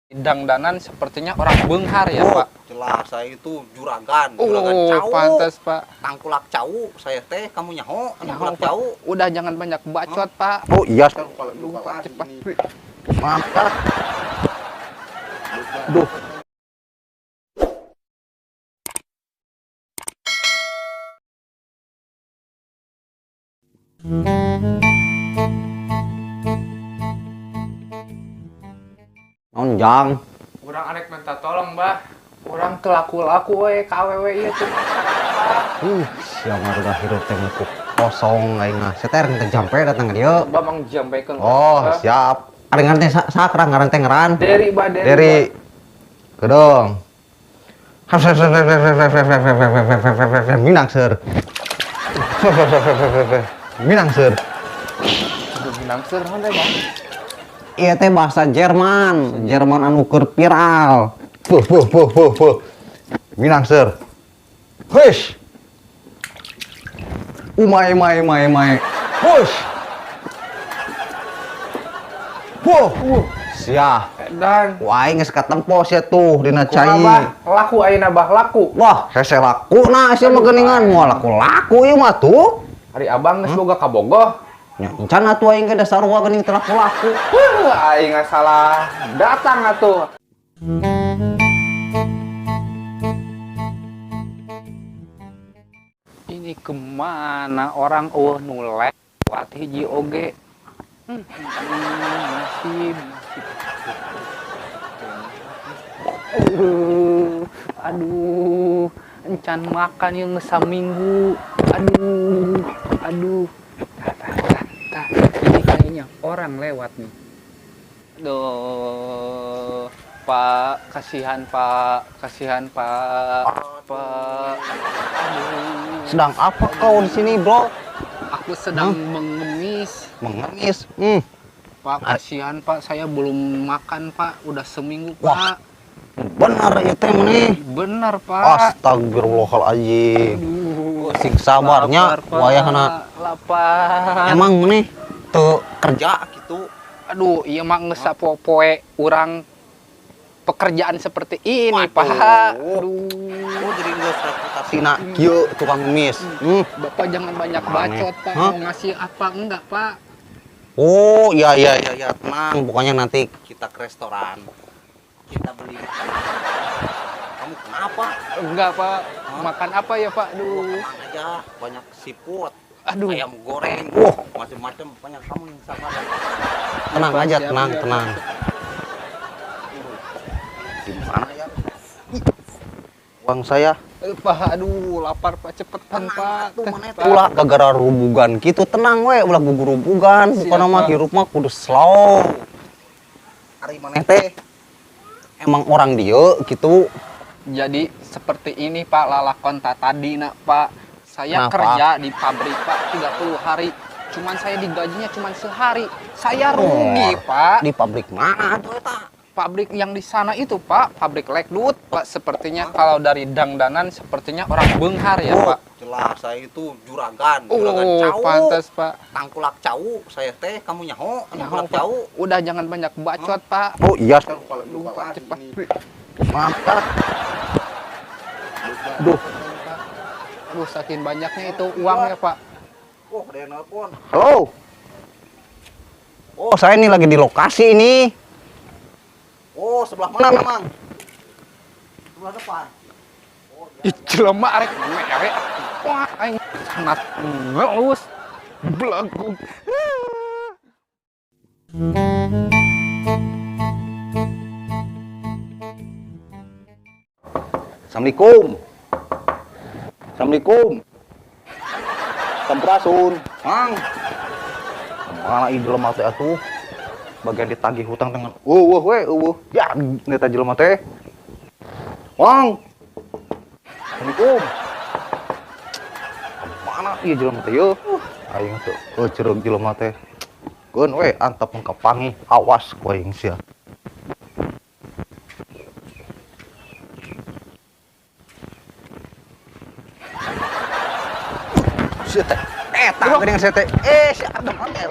Dangdanan sepertinya orang Benghar ya, Oh, Pak. Jelas saya itu juragan, juragan Oh, cau. pantas, Pak. Tangkulak cau, saya teh kamu nyaho, Nyaho, tangkulak Pak. cau. Udah jangan banyak bacot, Pak. Oh iya, Aduh, Pak, cepat. Mantap. Duh. Nonjang. Urang arek minta tolong, Bah. Urang teu laku-laku we ka awewe ieu teh. Siapa udah hirup teh muku kosong aing mah. Saya teh teh jampe datang ke dieu. Coba Mang jampekeun. Oh, siap. Ada ngaran teh sakra ngaran teh ngaran. Deri, Bah, Deri. Deri. Gedong. Minang seur. Minang seur. Minang seur naon teh, Bang? Iya teh bahasa Jerman, Jerman anu keur viral. Puh puh puh puh puh. Minang seur. Hush. Umai mai mai mai. Hush. Puh. Sia. Edan. Wah, aing geus katempo sia tuh dina Kumaha, cai. Bah? Laku ayeuna, Bah, laku. Wah, hese laku nah sia mah geuningan moal laku-laku ieu mah tuh. Ari abang geus boga kabogoh. Nya encan atuh aing ge da sarua geuning teu laku-laku. Huh, aing salah datang atuh. Ini kemana orang eueuh nu lewat hiji oge. Nasib, nasib. Aduh, aduh, encan makan yang saminggu. Aduh, aduh. Tah, tah, tah, tah. Ini kayaknya orang lewat nih. Aduh, Pak, kasihan Pak, kasihan Pak, Pak. Aduh. Sedang apa kau di sini, bro? Aku sedang mengemis. Mengemis. Pak, kasihan Pak, saya belum makan Pak, udah seminggu Wah. Pak. Benar ya teh maneh. Benar Pak. Astagfirullahaladzim. Aduh, Sing sabarnya lapar, Pak. wayahna. Lapar. Emang maneh teu kerja gitu. Aduh, iya mah geus sapopoe urang pekerjaan seperti ini, Waduh. Pak. Aduh. Oh, jadi geus reputasina kieu tukang ngemis. Bapak jangan banyak bacot, Pak. Hah? Mau ngasih apa enggak, Pak? Oh, iya iya iya iya, tenang. Pokoknya nanti kita ke restoran. Kita beli. Kamu kenapa? Enggak, Pak. Hah? Makan apa ya, Pak? Aduh. Tenang aja, banyak seafood. Aduh. Ayam goreng. Wah, macam-macam banyak kamu yang sabar. Tenang Pak, aja, siap, tenang, siap, tenang. siap. Gimana ya? Uang saya. Pak, aduh, lapar, Pak. Cepetan, Pak. Tuh, mana Pak. ulah gara-gara rubugan gitu, tenang we, ulah gugurubugan. Siap, Bukan mah Pak. hirup mah kudu slow. Ari maneh teh emang orang dieu gitu. Jadi seperti ini Pak lalakon tadi nak Pak. Saya Kenapa? kerja di pabrik Pak 30 hari. Cuman saya digajinya cuman sehari. Saya rugi Oh, Pak. Di pabrik mana tuh eta? Pabrik yang di sana itu Pak, pabrik Lekdut Pak. Sepertinya kalau dari dangdanan sepertinya orang Benghar ya Oh, Pak. jelas saya itu juragan, juragan Oh, cau. pantas Pak. Tangkulak cau, saya teh kamu nyaho, Nyaho, tangkulak Pak. cau. Udah jangan banyak bacot Pak. Oh iya, Aduh, Pak, cepat. Mantap. Duh. Aduh, saking banyaknya itu uangnya Pak. Oh, ada yang nelpon. Halo. Oh, saya ini lagi di lokasi ini. Oh, sebelah mana memang? Sebelah depan. Oh, Ih, jelema arek mere. Wah, aing sangat ngelus. Belagu. Assalamualaikum. Assalamualaikum. Sampurasun. Mang. Mana ieu jelema teh atuh? Bagian ditagih hutang dengan eueuh we eueuh. Ya, neta jelema teh. Mang. Assalamualaikum. Mana ieu jelema teh yeuh? Aing teh eucereug jelema teh. Keun we antep kapangi, awas ku aing sia. Sia teh. Eta geuning sia teh. Si Adam hotel.